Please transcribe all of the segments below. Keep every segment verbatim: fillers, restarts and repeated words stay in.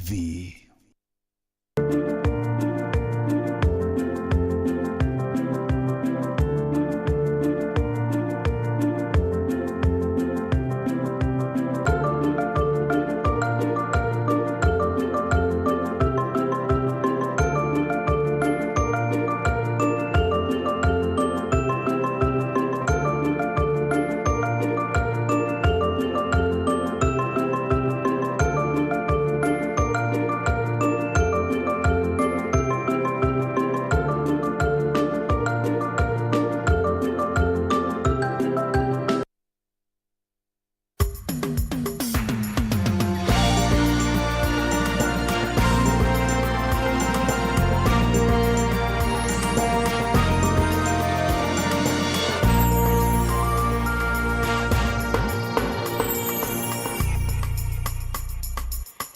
V.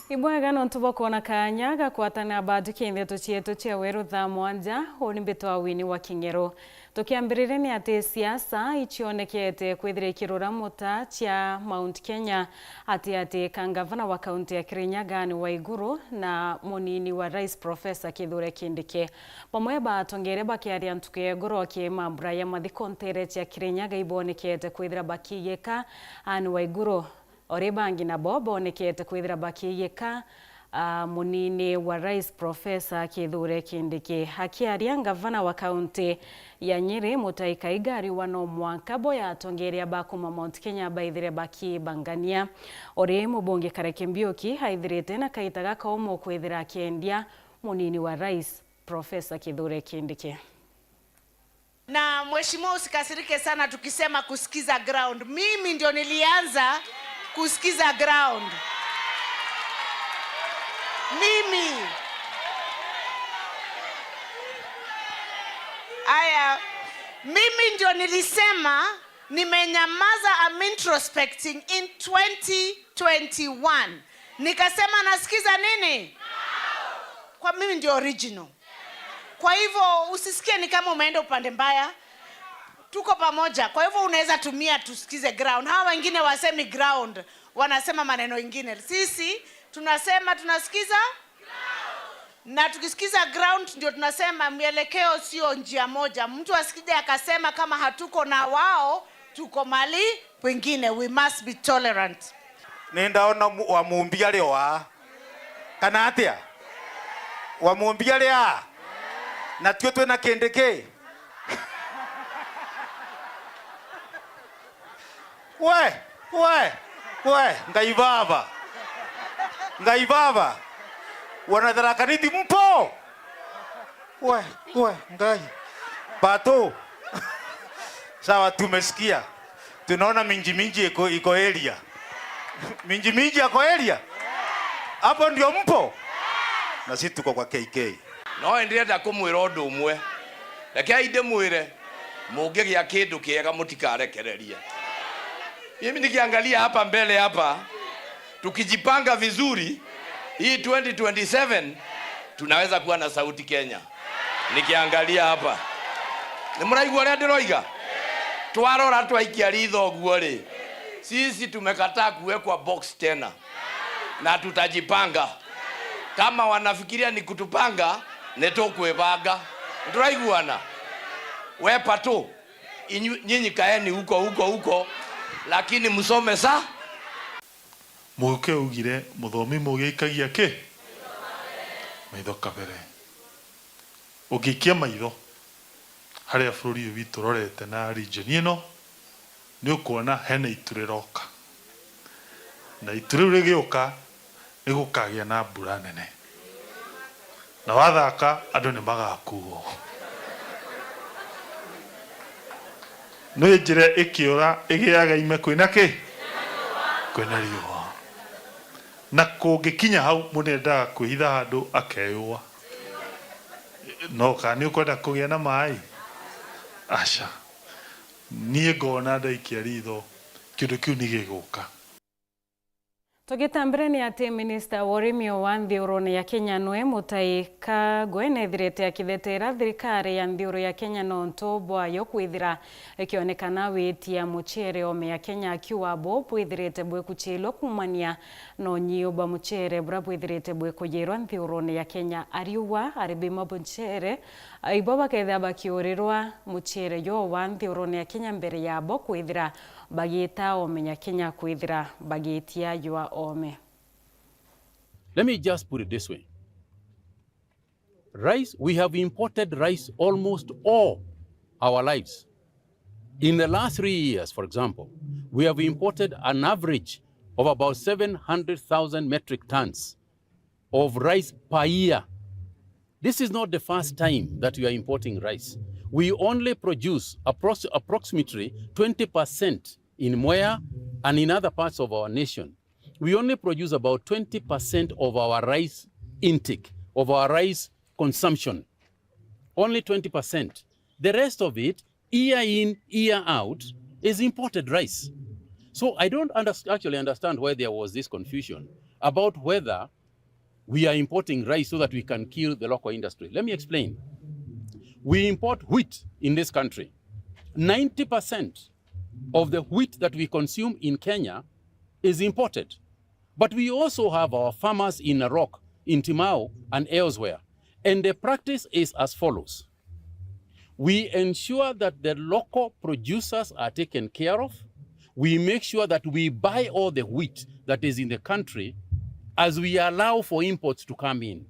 Ibwega nontu bwa kwona kaanya ga kwatana na bathuki ndeto cietu cia weru thaa mwanja, uu ni mbitwa Winnie wa King'ero. Tukiambiriria ni ati siasa icionekete kwithira ikirura muta cia Mount Kenya, ati ati ka ngavana wa kaunti ya Kirinyaga Anne Waiguru na munini wa rais Professor Kithure Kindiki. Bamwe batongeria bakiaria ntuku ya iguru ki mambura ya mathiko ntere cia Kirinyaga ibonekete kwithira bakiyika Anne Waiguru. Ori bangi nabo bonekete kwithira bakiyika, ah, munini wa rais Professor Kithure Kindiki. Akiaria ngavana wa kaunti ya Nyeri, Mutahi Kahiga ariuga no mwanka bo ya atongeria ba kuma Mount Kenya baithire bakibangania. Ori mubunge Kareke Mbiuki aithirite na kaita gakaumu kwithira akiendia munini wa rais Professor Kithure Kindiki. Na mheshimiwa, usikasirike sana tukisema kusikiza ground. Mimi ndio nilianza kusikiza ground. Mimi. Aya, mimi ndio nilisema nimenyamaza, I'm introspecting in twenty twenty-one. Nikasema nasikiza nini? Kwa mimi ndio original. Kwa hivyo usisikie ni kama umeenda upande mbaya. Tuko pamoja. Kwa hivyo unaweza tumia tusikize ground. Hawa wengine wasemi ground, wanasema maneno ingine. Sisi tunasema tunasikiza, na tukisikiza ground ndio tunasema mielekeo sio njia moja. Mtu asikije akasema kama hatuko na wao, tuko mali kwingine. We must be tolerant. Ni ndaona mu-, wa Mumbi ari o aa. Kana atia? Wa Mumbi ari aa. Na tio twina Kindiki. We, we, we, Ngai Baba. Ngai Baba. Wana Tharaka Nithi mpo? We, we, Ngai. Pato. Sawa, tumesikia. Tunaona minji minji iko, iko area. Minji minji ako area? Hapo ndio mpo? Na sisi tuko kwa K K. No ndirenda kumwira undu umwe. Rekei ndimwire, mungigia kindu kiega mutikarekererie. Mimi nikiangalia hapa mbele hapa, tukijipanga vizuri, hii twenty twenty-seven tunaweza kuwa na sauti Kenya. Nikiangalia hapa. Ni muraigua uria ndiroiga? Twarora twaikia ritho uguo ri, sisi tumekataa kuwekwa box tena. Na tutajipanga. Kama wanafikiria ni kutupanga, ni tukwibanga. Turaiguana? We Pato, inyu-, nyinyi kaeni huko, huko, huko, lakini msome sa. Muguke augire, muthomi mugi aikagia ki? Maitho kabere. Ugiikia maitho haria bururi uyu witu urorete na region ino, ni ukwona hena itu riroka. Na itu riu rigiuka, ni gukagia na mbura nene. Na wathaka, andu ni magakuo. Ni njira ikiura igiaga ime kwina ki? Kwina riua. Na kungikinya hau, mundu endaga kwihitha handu akeyua. No kana ni ukwenda kugia na maai? Aca. Niĩ ngona ndaikia ritho, kĩndũ kĩu nĩ gĩgũka. Tugita mbere ni ati minista wa urimi wa nthiurune ya Kenya nwe Mutai Kagwe nethirite akithetera thirikari ya nthiuru ya Kenya nontu bwayo kwithira ikionekana witia mucere ome ya Kenya, akiuga bo bwithirite bwikuchilwa kumania na unyiu bwa mucere buria bwithirite bwikujirwa nthiurune ya Kenya. Ariuga arimi ba mucere ibo bakethira bakiurirwa mucere jwa wa nthiurune ya Kenya mbere yabo kwithira bagiita ome ya Kenya kwithira bagitia jwa ome. Let me just put it this way. Rice, we have imported rice almost all our lives. In the last three years, for example, we have imported an average of about seven hundred thousand metric tons of rice per year. This is not the first time that we are importing rice. We only produce appro- approximately twenty percent in Mwea and in other parts of our nation. We only produce about twenty percent of our rice intake, of our rice consumption. Only twenty percent. The rest of it, year in, year out, is imported rice. So I don't underst- actually understand why there was this confusion about whether we are importing rice so that we can kill the local industry. Let me explain. We import wheat in this country. Ninety percent of the wheat that we consume in Kenya is imported. But we also have our farmers in Narok, in Timau, and elsewhere. And the practice is as follows. We ensure that the local producers are taken care of. We make sure that we buy all the wheat that is in the country as we allow for imports to come in.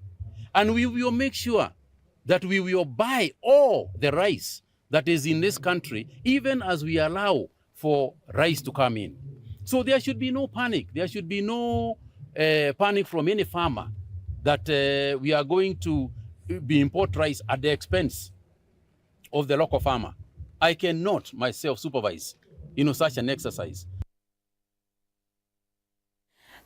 And we will make sure that we will buy all the rice that is in this country, even as we allow for rice to come in. So there should be no panic. There should be no uh, panic from any farmer that uh, we are going to be import rice at the expense of the local farmer. I cannot myself supervise, you know, such an exercise.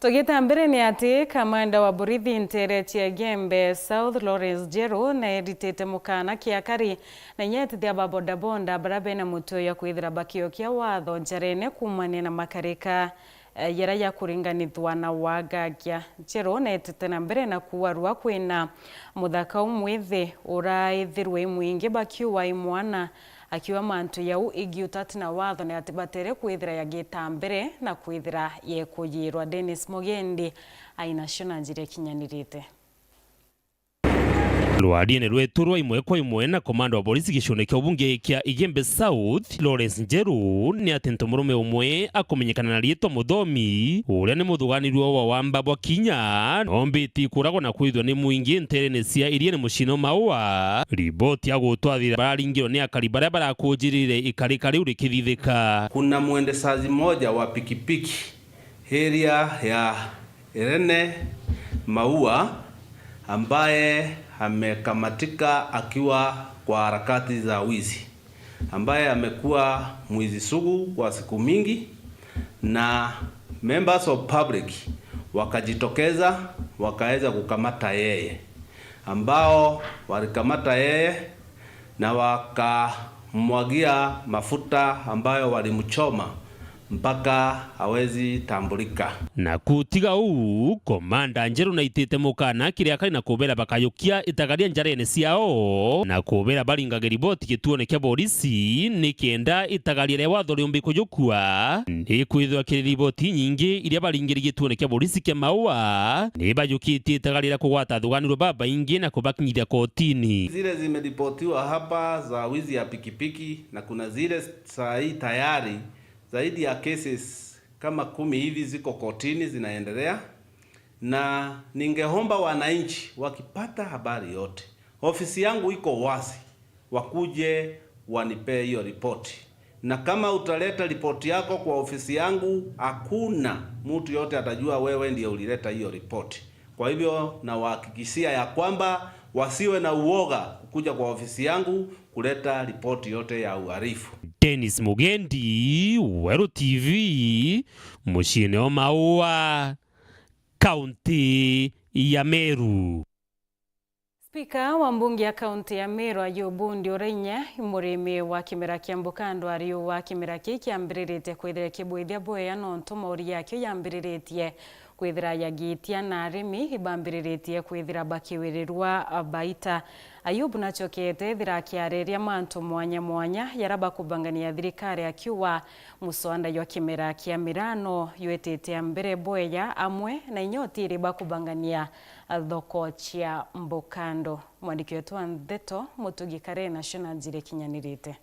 Tugita mbere ni ati kamanda wa borithi ntere cia Igembe South Lawrence Njeru neritite mukana kiakari na inyetithia ba bodaboda baria bena mutwe ya kwithira bakiokia watho njarene kuumania na makarika eh, jaria jakuringanithua na wagagia. Njeru neetite na mbere na kuuga rua kwina muthaka umwithi uraithirwe i mwingi bakiuga i mwana, akiuga mantu jau igiutati na watho ni ati batere kwithira yagita mbere na kwithira yekujirwa. Dennis Mugendi aina cio na njira ikinyanirite. Rwariene rwetu rwa imwe kwa imwe na komanda wa borisi gicione kia ubunge kia Igembe South, Lawrence Njeru, ni ati ntomurume umwe akumenyekana na riitwa Muthomi, uria ni muthuganirua wa wamba bwa kinya, noombiti kuragwa na kwithwa ni mwingi nterene cia iriene mucino Maua. Riboti ya gutwathira bararingirwe ni akari baria barakujirire ikarika riu rikithithika. Kuna mwendesaji moja wa pikipiki area ya Irene Maua ambaye amekamatika akiwa kwa harakati za wizi, ambaye amekuwa mwizi sugu kwa siku mingi, na members of public wakajitokeza, wakaweza kukamata yeye, ambao walikamata yeye na wakamwagia mafuta ambayo walimchoma mpaka hawezi tambulika. Na kutiga uu, komanda Njeru naitite mukana kiri akari na kubera bakayukia itagaria njarene ciao, na kubera baringage riboti gituone kia borisi, ni kenda itagaria ria watho riumbi kujukua. Ni kwithirwa kiri riboti nyingi iria baringiri gituone kia borisi kia Maua, ni bayukitie itagaria ria kugwata athuganirwa babaingi na kubakinyithia kotini. Zile zimeripotiwa hapa za wizi ya pikipiki na kuna zile saa hii tayari zaidi ya cases kama kumi hivi ziko kotini zinaendelea, na ningeomba wananchi wakipata habari yote, ofisi yangu iko wazi, wakuje wanipee hiyo ripoti. Na kama utaleta ripoti yako kwa ofisi yangu, hakuna mtu yote atajua wewe ndiye ulileta hiyo ripoti. Kwa hivyo nawahakikishia ya kwamba wasiwe na uoga kukuja kwa ofisi yangu kuleta ripoti yote ya uhalifu. Dennis Mugendi, Weru T V, muciine o Maua, kaunti ya Meru. Spika wa mbunge ya kaunti ya Meru, Ayubu Ndiurainya, murimi wa kimera kia mbukando ari wa kimera kii kiambiriritie kwithira kibwithia bwea nontu mauri yakio yambiriritie kwithira yagitia na arimi ibambiriritie kwithira bakiwirirwa baita. Ayubu nachokete ethira akiariria mantu mwanya mwanya yara bakubangania thirikari akiuga muswanda jwa kimera kia mirano jwitite mbere bwea amwe na inya utiri bakubangania thoko cia mbukando. Mwandiki wetu wa ndeto Mutugi Karena cio na njira ikinyanirite.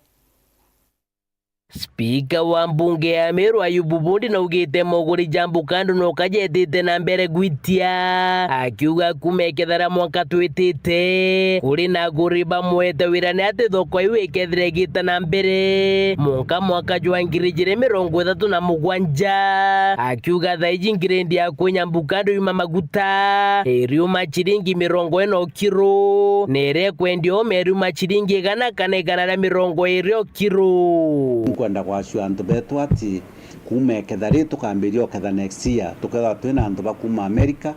Spika wa mbunge ya Meru Ayubu Bundi naugite moguri ja mbukando noka jetite na mbere gwitia, akiuga kuma ikethera mwanka twitite kuri na aguri bamwete wira ni ati thoko iu ikethira igita na mbere mwanka mwaka jwa ngiri ijiri mirongo ithatu na mugwanja, akiuga thaiji ngirindi ya kwinya mbukando yuma maguta iriuma ciringi mirongo ina o kiro, na iria ikwendia oome iriuma ciringi igana kana igana ria mirongo iri o kiro. Nkwenda gwacua antu betu ati kuuma iketha ri tukambiria uketha next year, tukethwa twina antu ba kuuma America,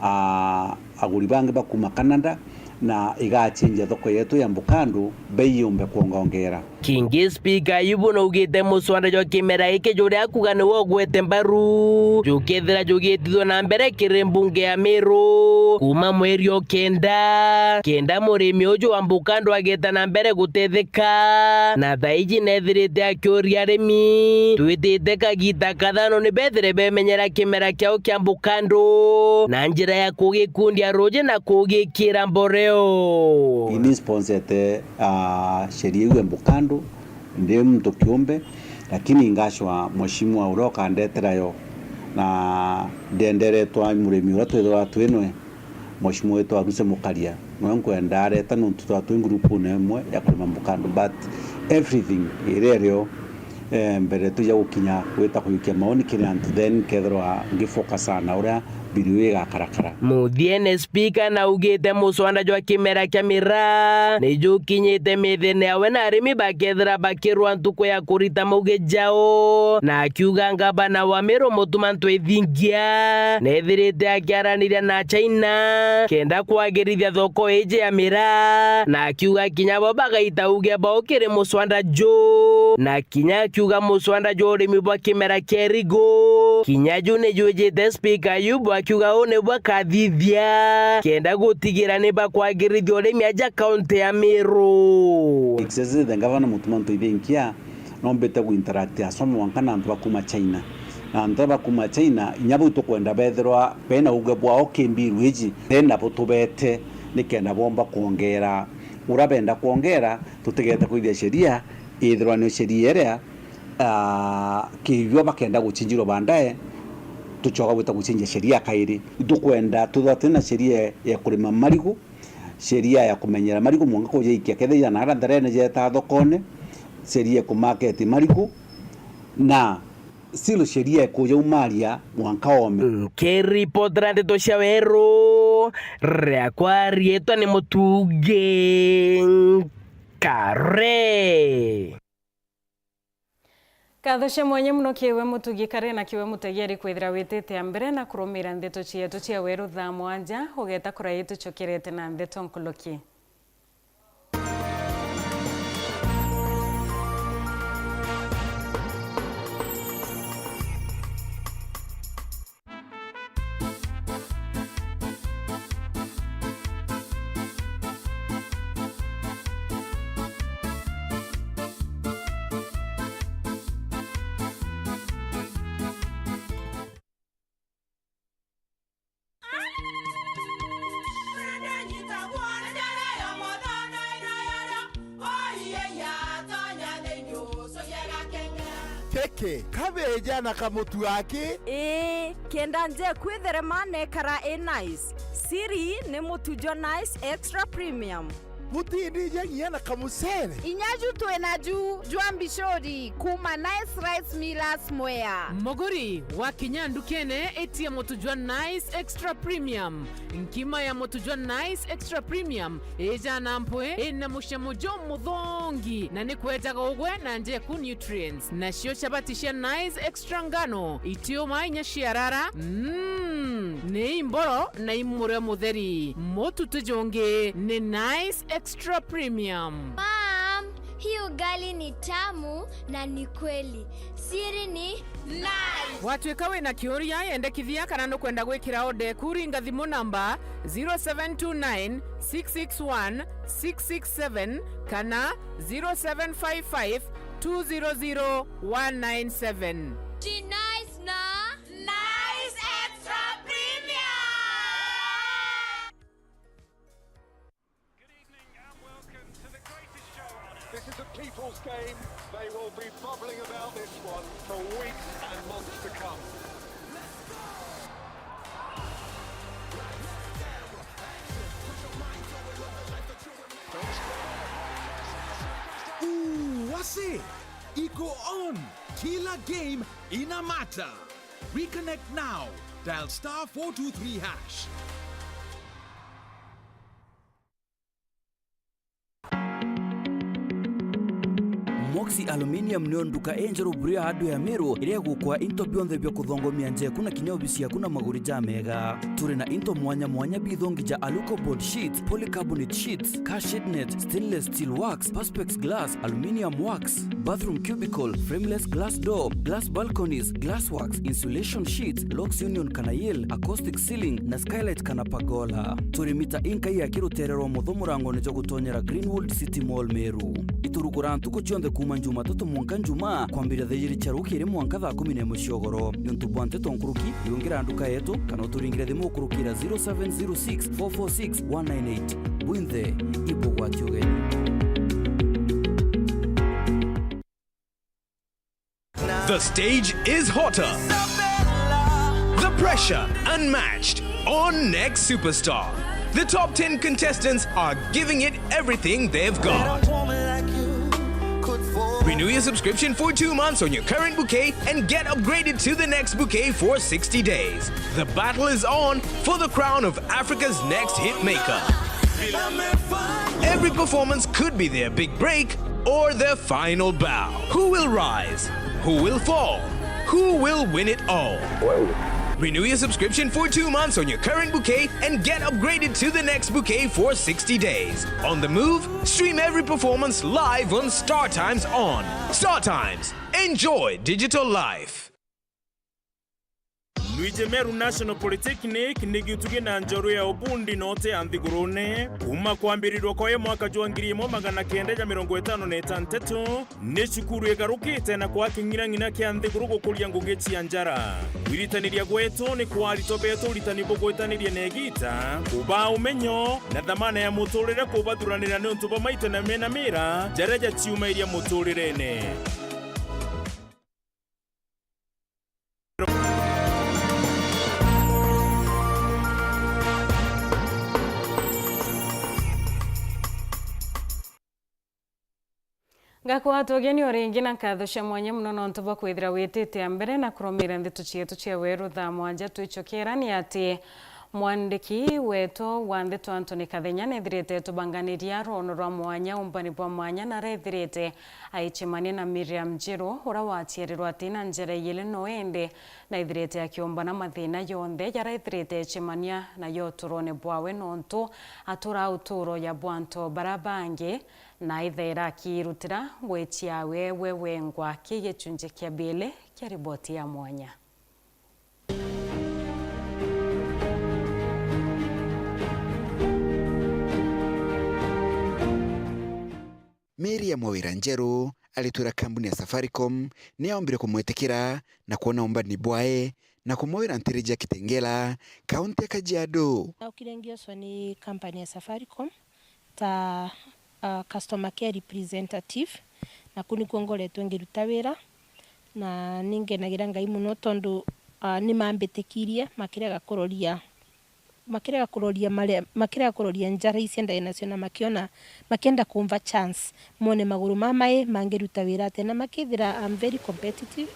aa, aguri bangi ba kuuma Canada, na igachinjia thoko yetu ya mbukandu, bei yumbe kwongaongera. Kingi Spika Ayubu naugite muswanda jwa kimera giki juria akuga niwe ugwete mbaru, jukethira jugitithwa na mbere kiri mbunge ya Meru kuuma mweri o kenda, kenda murimi uju wa mbukandu ageta na mbere gutetheka. Na thaiji nethirite akiuria arimi twitite kagita kathano ni bethire bemenyera kimera kiao kia mbukandu na njira ya kugikundia ruji na kugikira mboreo. Ini sponsete, ah, sheria iu ya mbukandu, ndi muntu kiumbe, lakini ngacwa mheshimiwa uria ukandetera yo, na ndenderetwa murimi uria twithirwa twinwe, mheshimiwa wetu Aruse Mukaria, nwe nkwenda areta nontu twa twi ngurupune imwe ya kurima mbukandu, but everything iria irio, eh, mbere tuja gukinya gwita kujukia maoni kiri antu, then kethirwa ngifocus sana uria bill iu igakarakara. Muthiene Spika naugite muswanda jwa kimera kia miraa ni jukinyite mithene yawe na arimi bakethira bakirwa ntuku ya kurita mauge jao, na akiuga ngavana wa Meru Mutuma Ntwithingia nethirite akiaraniria na China kenda kwagirithia thoko iji ya miraa, na akiuga kinya bo bagaita uge bao kiri muswanda ju, na kinya akiuga muswanda jwa urimi bwa kimera kia irigu, kinya ju ni jwijite Spika Ayubu akiuga uu nibwo akathithia kenda gutigira ni bakwagirithia urimi aja kaunti ya Meru. Excellency the Governor Mutuma Ntwithinkia, nombite guinteract aswa mwanka na antu ba kuuma China. Na antu ba kuuma China, inya bau tukwenda bethirwa bena uge bwao ki mbiru iji, then nabo tubete nikenda bomba kwongera. Uria benda kwongera, tutigete kwithia sheria, ithirwa ni sheria iria, ah, kiugo bakenda guchinjirwa baadaye, tucoka gwita guchinjia sheria kairi. Itukwenda twithirwa twina sheria ya kurima marigu, sheria ya kumenyera marigu mwanka kujaikia, kethira ijana ara ntherene jetaa thokone, sheria ya kumarket marigu, na still sheria ya kujaumaria mwanka oome. Nkiripotera ndeto cia weru, riakwa riitwa ni Mutugi Kare. Nkatho cia mwanya mono kiri we Mutugi Kare na kiri we mutegeri kwithira witite a mbere na kurumira ndeto cietu cia weru thaa mwanja, ugeta kurai tucokerete na ndeto nkuluki. Keke, kabeja na kamutu aki? Ii, kenda nje kwitherema nekara i nice. Siri ni mutu jwa Nice Extra Premium. Butindija nginya na kamucere? Inya ju twina ju jwa mbicuri kuma Nice Rice Millers Mwea. Muguri, wakinya ndukene, itia mutu jwa Nice Extra Premium. Nkima ya mutu jwa Nice Extra Premium ijana mpwi, ina mucamo jumuthongi, na ni kwejaga ugwe na njeku nutrients. Nacio chabati cia Nice Extra ngano, itiuma inya ciarara. Mm. Ni imboro na i murio mutheri. Mututu jungi ni Nice Extra Premium. Mom, hii ugali ni tamu na ni kweli. Siri ni Nice. Watwika wina kiuria, yendekithia kana nukwenda gwikira order eku, ringa thimu namba zero seven two nine six six one six six seven kana zero seven five five two zero zero one nine seven. Ji Nice na Nice Extra Premium. Good evening and welcome to the greatest show on earth. This is a people's game. They will be bubbling about this one for weeks and months to come. Ooh, wase! Iko on! Kila game ina matter! Reconnect now. Dial star four two three hash. Moxie Aluminium nio nduka injeru buru ya hardware ya Meru, iria igukwa into bionthe bia kuthongomia nja eku na kinya obisi yaku na maguri jamega. Turi na into mwanya mwanya bithongi ja aluko board sheets, polycarbonate sheets, car shade net, stainless steel works, perspex glass, aluminium works, bathroom cubicle, frameless glass door, glass balconies, glass works, insulation sheets, locks union kana yale, acoustic ceiling, na skylight kana pergola. Turi mita inkai ya kirutere rwa mutho murangone jwa gutonyera Greenwood City Mall Meru. Iturugura ntuku cionthe kuuma Jumatatu mwanka Njumaa, kwambiria thaa ijiri cia rukiri mwanka thaa kumi na imwe cia ugoro. Niuntu bwa nteto nkuruki, riungira nduka yetu, kana uturingire thimu ukurukira zero seven zero six four four six one nine eight. Bwinthe, ibugwati ugeni. The stage is hotter. The pressure unmatched on Next Superstar. The top ten contestants are giving it everything they've got. Renew your subscription for two months on your current bouquet and get upgraded to the next bouquet for sixty days. The battle is on for the crown of Africa's next hit maker. Every performance could be their big break or their final bow. Who will rise? Who will fall? Who will win it all? Renew your subscription for two months on your current bouquet and get upgraded to the next bouquet for sixty days. On the move, stream every performance live on Star Times On. Star Times. Enjoy digital life. Luigi Meru National Polytechnic ni gitugi na njoru ya ubundi na uti ya nthigurune. Kuuma kwambirirwa kwayo mwaka jwa ngiri imwe magana kenda ja mirongo itano na itantatu, ni cukuru igarukite na kwaa king'inang'ina kia nthiguru gukuria ngugi cia njara. Kwiritaniria gwetu ni kwa aritwa betu uritani bugwitaniria na igiita, kubaa umenyo na thamana ya muturire kubathuranira niuntu bwa maita na mena mira jaria jaciumairia muturirene. Ngakwata ugeni o ringi na nkatho cia mwanya mono nontu bwa kwithira witite a mbere na kurumira ndeto cietu cia weru thaa mwanja. Twicokera ni ati mwandiki wetu wa ndeto Anthony Kathenya nethirite etubanganiria rwono rwa mwanya umbani bwa mwanya na arethirite aicemania na Miriam Njiru, uria waciarirwe atina njara iiri no indi naithirite akiumbana mathina yonthe jaria ethirite ecemania nayo uturone bwawe, nontu aturaa uturo ya bwantu baria bangi, na ithaira akirutira gwicia we we wengwa. Ki gicunji kia biiri kia riboti ya mwanya. Miriam Wawira Njeru aritwira kambuni ya Safaricom ni yaombire kumwitikira na kwona umbani bwae na kumwawira nteere cia Kitengela, kaunti ya Kajiado. Naukire ngiocwa ni company ya Safaricom ta, ah, customer care representative, na kuu nikuo ngoretwe ngiruta wira, na ningenagira Ngai mono tondu, ah, nimambitikirie makirega kuroria makirega kuroria mare-, makirega kuroria njara icia ndai nacio, na makiona, makienda kumva chance, mone maguru ma mai mangiruta wira atia, na makithira I'm very competitive,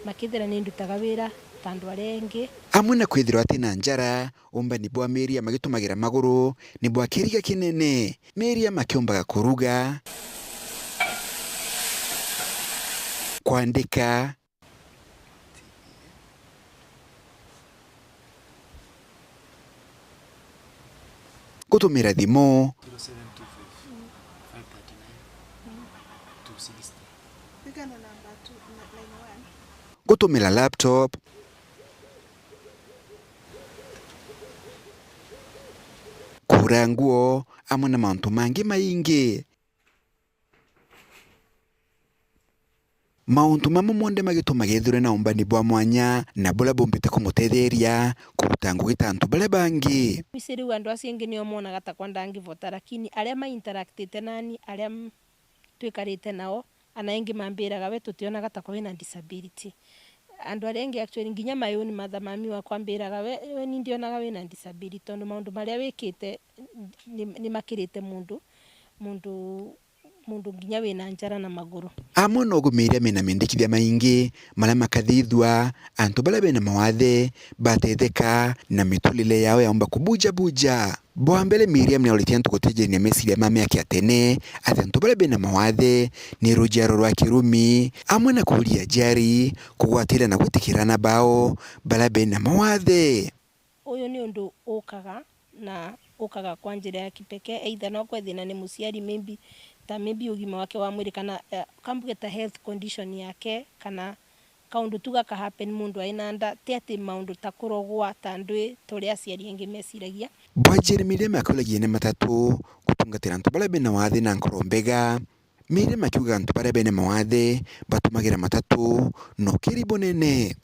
makithira nindutaga wira ta andu aria engi. Amwe na kwithirwa atina njara, umbani bwa Miriam agitumagira maguru ni bwa kiriga kinene. Miriam akiumbaga kuruga, kwandika, Gutumira thimu. Zero seven two five, five thirty-nine, two sixty. Gutumira laptop. Kuura nguo, amwe na mauntu mangi maingi. Mauntu mamwe monthe magitumaga ethirwe na umbani bwa mwanya na buria bumbite kumutetheria kuruta ngugi ta antu baria bangi. Misi riu andu acio ingi nio monaga takwa ndangivota, lakini aria ma interactite nani, aria m-, twikarite nao, ana ingi mambiraga, "We tutionaga takwa wina disability." Andu aria ingi actually nginya my own mother mami wakwa ambiraga, "We, we ni ndionaga wina disability, tondu maundu maria wikite ni, ni makirite mundu, mundu, mundu nginya wina njara na maguru." Amwe no gumiria mena mendekithia maingi maria makathithua antu baria bena mawathe batetheka na miturire yao yaumba kubujabuja. Bwa mbere, Miriam ni auritie antu gutijania meciria ma miaka ya tene ati antu baria bena mawathe ni rujiaro rwa kirumi, amwe na kuuria aciari kugwatira na gwitikira ana bao baria bena mawathe. Uyu ni undu ukaga na ukaga kwa njira ya kipekee, either no kwe thina ni muciari, maybe ta maybe ugima wake wa mwiri kana, eh, kambuge ta health condition yake kana kaundu tu gaka happen mundu aina nda, ti ati maundu ta kurogwa ta ndwi ta uria aciari aingi meciragia. Bwa Jeremy Lema akulagia ni matatu gutungatira antu baria bena wathe na nkoro mbega. Miriam akiuga antu baria bena mawathe batumagira matatu na ukiri bunene.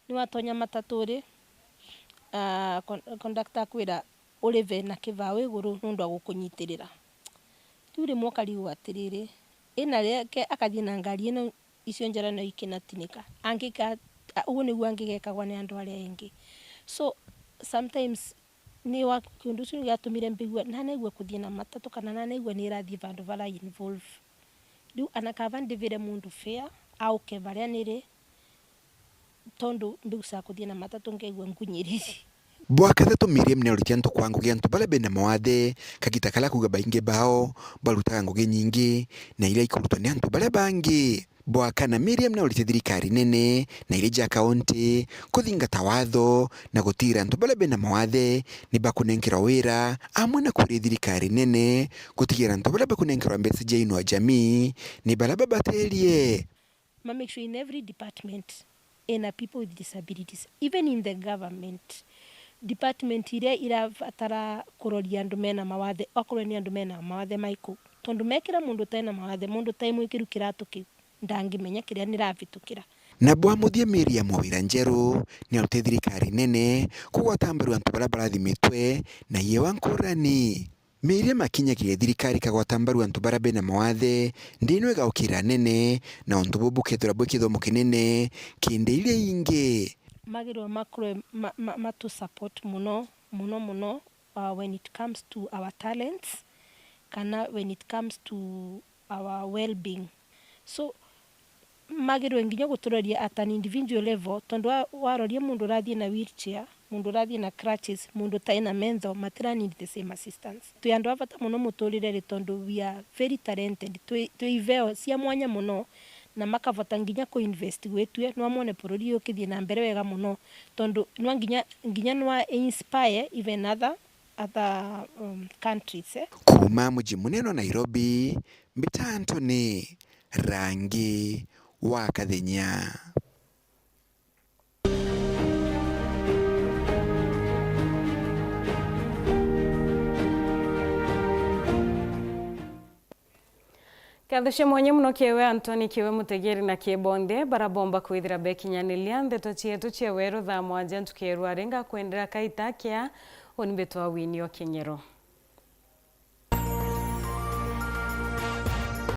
Niwatonya matatu ri, ah, con-, conductor akwira urive na kivao iguru nundu wa gukunyitirira. Riu rimwe ukarigwa atiriri, ina riake akathii na ngari ino icio njara no ikinatinika. Angika, a-, uu niguo angigekagwa ni andu aria engi. So, sometimes ni wa, kiundu kiu giatumire mbigua, nanaigua kuthii na matatu kana nanaigua ni irathii vandu vara involve. Riu ana kaba ndivire mundu fare, auke varia niri, tondu mbigucaga kuthii na matatu nkaigua ngunyiriri. Bwa kathatu, Miriam ni auritie antu kwa ngugi antu baria bena mawathe, kagita karia kuuga baingi bao barutaga ngugi nyingi na iria ikurutwa ni antu baria bangi. Bwa kana, Miriam ni auritie thirikari nene na iria ja kaunti kuthingata watho na gutigira antu baria bena mawathe ni bakunenkerwa wira, amwe na kuuria thirikari nene gutigira antu baria bakunenkerwa mbeca ja Inua Jamii ni baria babaterie. Ma make sure in every department ina people with disabilities, even in the government, department iria irabatara kuroria andu mena mawathe, akorwe ni andu mena mawathe maiku, tondu mekira mundu utena mawathe, mundu utai mwikiru kiratu kiu, ndangimenya kiria niravitukira. Na bwa muthia, Miriam Wawira Njeru ni auritie thirikari nene kugwata mbaru antu baria barathimitwe na iewa nkurani. Miriam akinyagiria thirikari kagwata mbaru antu baria bena mawathe, ndino igaukira anene, na untu buu bukethirwa bwi kithomo kinene kindi iria ingi. Magirwa makorwe ma, ma, matu support muno, muno, muno, uh, when it comes to our talents, kana when it comes to our well-being. So, magirwe nginya guturoria at an individual level, tondu wa-, waroria mundu urathii na wheelchair, mundu urathii na crutches, mundu utai na mentho, matira need the same assistance. Twi andu a bata muno muturire ri, tondu we are very talented, twi, twi iveo cia mwanya muno, na makavota nginya ku invest gwitue, no amwone bururi uyu ukithii na mbere wega muno, tondu nwa nginya, nginya nwa inspire even other, other, um, countries, eh. Kuuma muji munene wa Nairobi, mbita Anthony Rangi wa Kathenya. Nkatho cia mwanya muno kiewe Anthony, kiewe mutegeri na kie bonthe bara bomba kwithira bekinyaniria ndeto cietu cia weru thaa mwanja ntuku ya rwari. Ngakwendera kaita kia uni mbitwa Winnie Okinyero.